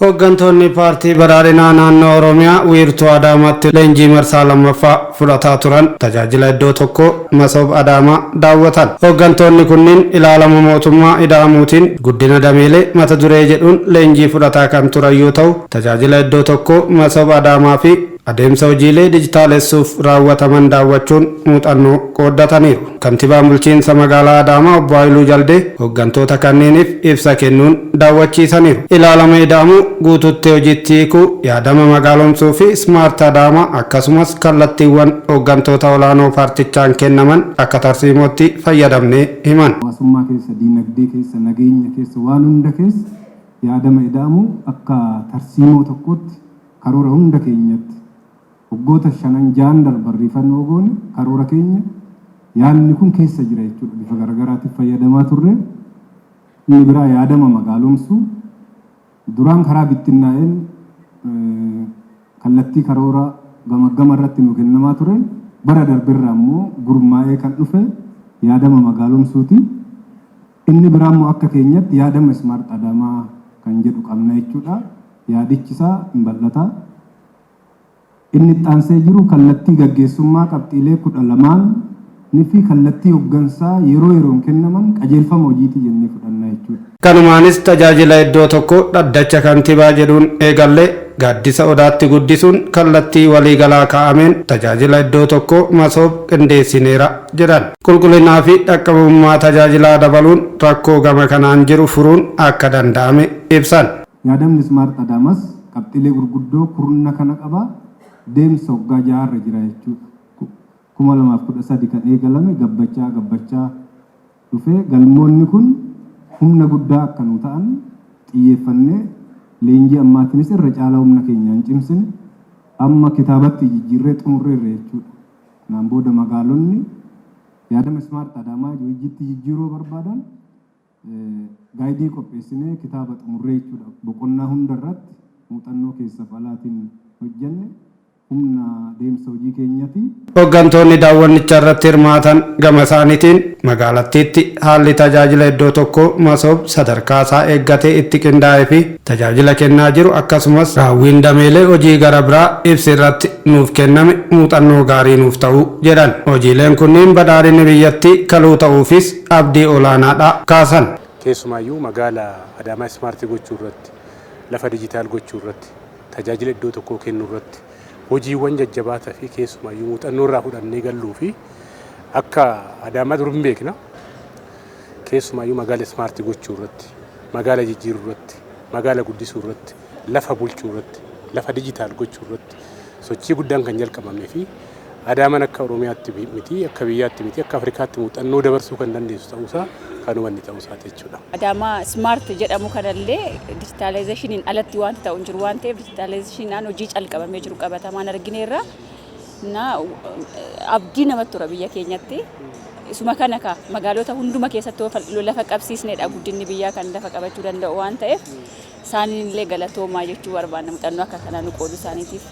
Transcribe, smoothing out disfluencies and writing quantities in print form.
Hooggantoonni Paartii Badhaadhinaa Naannoo Oromiyaa wiirtuu Adaamaatti leenjii marsaa lammaffaa fudhataa turan tajaajila iddoo tokkoo Masoob Adaamaa daawwatan. Hooggantoonni kunniin ilaalama mootummaa ida'amuutiin guddina dameelee mata duree jedhuun leenjii fudhataa kan turan yoo ta'u, tajaajila iddoo tokkoo Masoob Adaamaa fi adeemsa hojiilee dijitaalessuuf raawwataman daawwachuun muuxannoo qooddataniiru. Kantibaan Bulchiinsa Magaalaa Adaamaa Obbo Haayiluu Jaldee hooggantoota kanneeniif ibsa kennuun daawwachiisaniiru. Ilaalama ida'amuu guututti hojiitti hiikuu, yaadama magaalomsuu fi Smart Adaamaa akkasumas kallattiiwwan hooggantoota olaanoo paartichaan kennaman akka tarsiimootti fayyadamnee himan. Hawaasummaa keessa, diinagdee keessa, nageenya keessa, waan hunda keessa yaadama ida'amuu akka tarsiimoo tokkootti karoora hunda keenyatti waggoota shanan ja'an darban riifannoo goone karoora keenya yaadni kun keessa jira jechuudha. Bifa garagaraatiif fayyadamaa turre. Inni biraa yaadama magaalomsuu duraan karaa bittinnaa'een kallattii karoora gamaggama irratti nu kennamaa ture, bara darberraa immoo gurmaa'ee kan dhufe yaadama magaalomsuuti. Inni biraa immoo akka keenyatti yaadama Smart Adaamaa kan jedhu qabna jechuudha. Yaadichi isaa hin bal'ata. Inni itti aansee jiru kallattii gaggeessummaa qabxiilee 12n fi kallattii hoggansaa yeroo yeroon kennaman qajeelfama hojiiti jennee fudhanna jechuudha. Kanumaanis tajaajila iddoo tokkoo dhaddacha kantibaa jedhuun eegallee gaaddisa odaatti guddisuun kallattii waliigalaa kaa'ameen tajaajila iddoo tokkoo Masoob qindeessineera jedhan. Qulqullinaa fi dhaqqabummaa tajaajilaa dabaluun rakkoo gama kanaan jiru furuun akka danda'ame ibsan. Yaadamni Smart Adaamas qabxiilee gurguddoo kurna kana qaba. Deemsa waggaa ja'aarra jira jechuudha. 2013 kan eegalame gabbachaa gabbachaa dhufee galmoonni kun humna guddaa akka nu ta'an xiyyeeffannee leenjii ammaatiinis irra caalaa humna keenyaan cimsine amma kitaabatti jijjiirree xumurreerra jechuudha. Kanaan booda magaalonni yaadama Smart Adaamaa hojiitti jijjiiruu barbaadan gaayidii qopheessinee kitaaba xumurree jechuudha. Boqonnaa hunda irratti muuxannoo keessaaf alaatiin hojjenne humna deemsa hojii keenyati. Hooggantoonni daawwannicha irratti hirmaatan gama isaaniitiin magaalattiitti haalli tajaajila iddoo tokkoo Masoob sadarkaa isaa eeggatee itti qindaa'ee fi tajaajila kennaa jiru akkasumas raawwiin dameelee hojii gara biraa ibsi irratti nuuf kenname muuxannoo gaarii nuuf ta'uu jedhan. Hojiileen kunniin badhaadhinni biyyattii kaluu ta'uufis abdii olaanaadha kaasan. Keessumaayyuu magaala Adaamaa smart gochuu irratti, lafa dijitaal gochuu irratti, tajaajila iddoo tokkoo kennuu irratti hojiiwwan jajjabaataa fi keessumaayyuu muuxannoo irraa fudhannee galluu fi akka Adaamaa dur hin beekna. Keessumaayyuu magaala smart gochuu irratti, magaala jijjiiruu irratti, magaala guddisuu irratti, lafa bulchuu irratti, lafa dijitaal gochuu irratti sochii guddaan kan jalqabamee fi Adaamaan akka Oromiyaatti miti, akka biyyaatti miti, akka Afrikaatti muuxannoo dabarsuu kan dandeessu ta'uusaa kan hubanne ta'uusaati jechuudha. Adaamaa Smart jedhamu kanallee dijitaalaayizeeshiniin alatti wanti ta'u hin jiru waan ta'eef dijitaalaayizeeshiniin hojii calqabamee jiru qabatamaan argineerra. Na abdii namatti tura biyya keenyatti. Isuma kana ka magaalota hunduma keessatti yoo lafa qabsiisnedha guddinni biyyaa kan lafa qabachuu danda'u waan ta'eef isaaniin illee galatoomaa jechuu barbaanna muuxannoo akka kanaa nu qoodu isaaniitiif.